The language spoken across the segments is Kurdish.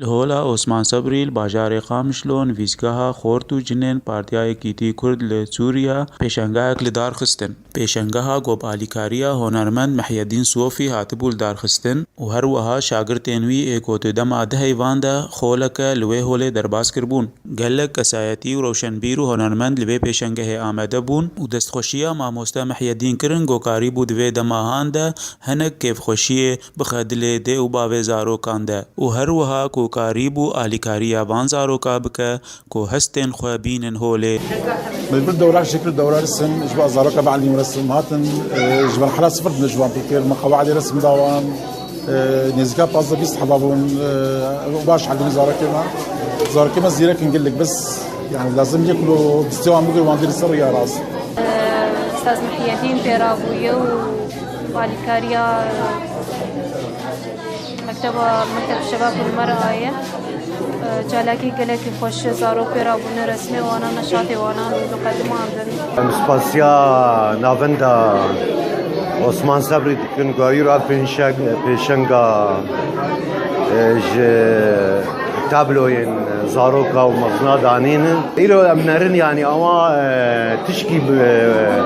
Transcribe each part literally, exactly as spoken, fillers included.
Li hola Osman Sebrî li bajarê Qamişlo nivîsgeha Xort û Cinên Partiya Yekîtî Kurd li Sûriya pêşengahek li dar xistin. Pêşengeha ku bi alîkariya hunermend Mihyedîn Sofî hatibû li dar xistin û her wiha şagirtên wî ê ku di dema deheyvan de xoleke li wê holê derbas kiribûn. Gelek kesayetî û rewşenbîr û hunermend li vê pêşengehê amade bûn û destxweşiya mamoste Mihyedîn kirin ku karîbû di vê dema han de hinek kêfxweşiyê bixe dilê dê û bavê zarokan de û her wiha ku karîbû alîkariya van zaroka bike ku hestên xwe bînin holê. Mecbur dewra şekil dewra resim, ji bo zaroka beelîm resim hatin, e, ji merhela sifir dine ji wan pêkir, me qewaidê resim da wan, e, nêzîka pazdeh bîst heba bûn, e, û baş heldimî zarokê me. Zarokê me zîrek in gelek, bes, yani, lazim ye ku destê wan bigir, wan dêrî ser rêya rast. Ustaz Mihyedîn pê rabûye û alîkariya Mekteba, Mekteb Şebab û Mera ye. Çalakî gelekî xweş, zarok pê rabûne, resmê wana, neşatê wana li qedimandin. Em spasiya navenda Osman Sebrî dikin ku îro ev pêşeng-, pêşenga, e, ji tabloyên zaroka û mezina danîne. Îro em nerin, yanî ewa, e, tişkî bi, e,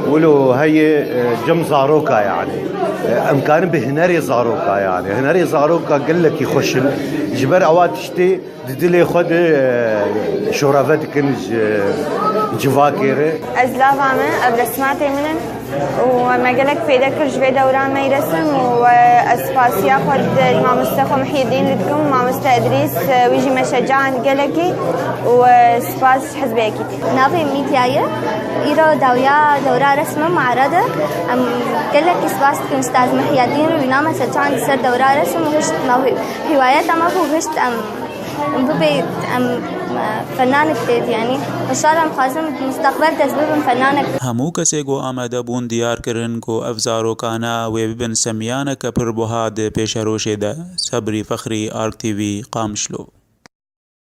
wilo heye, e, cem zaroka, yanî. E, em karin bi hunerê zaroka, yanî. Hunerê zaroka gelekî xweş in. Ji ber ewa tiştê di dilê xwe de, e, şorave dikin ji civakê re. Ez lava me, ev resmatê min in. Û me gelek fêde kir ji vê dewra me yî resim û, e, ez spasiya xwe di mamoste xwe Mihyedîn dikim û mamoste Edrîs, e, wî jî me şecaand gelekî û, e, spas ji hizbê Yekîtî. Navê Mîdya ye. Îro dawiya dewra resim e, me'red e. Em gelekî spas dikin Ustaz Mihyedîn û wîna me şecaand li ser dewra resim û hişt me hî-, hîwayeta me bû hişt em Em bibê, em, e, fenanek tê, yanî, inşallah em xwazin mustaqbel dest bibin fenanek. Hemû kesê ku amade bûn diyar kirin ku ev zarokana wê bibin semiyaneke pir buha di pêşerojê de. Sebrî Fexrî, Ark T V, Qamişlo.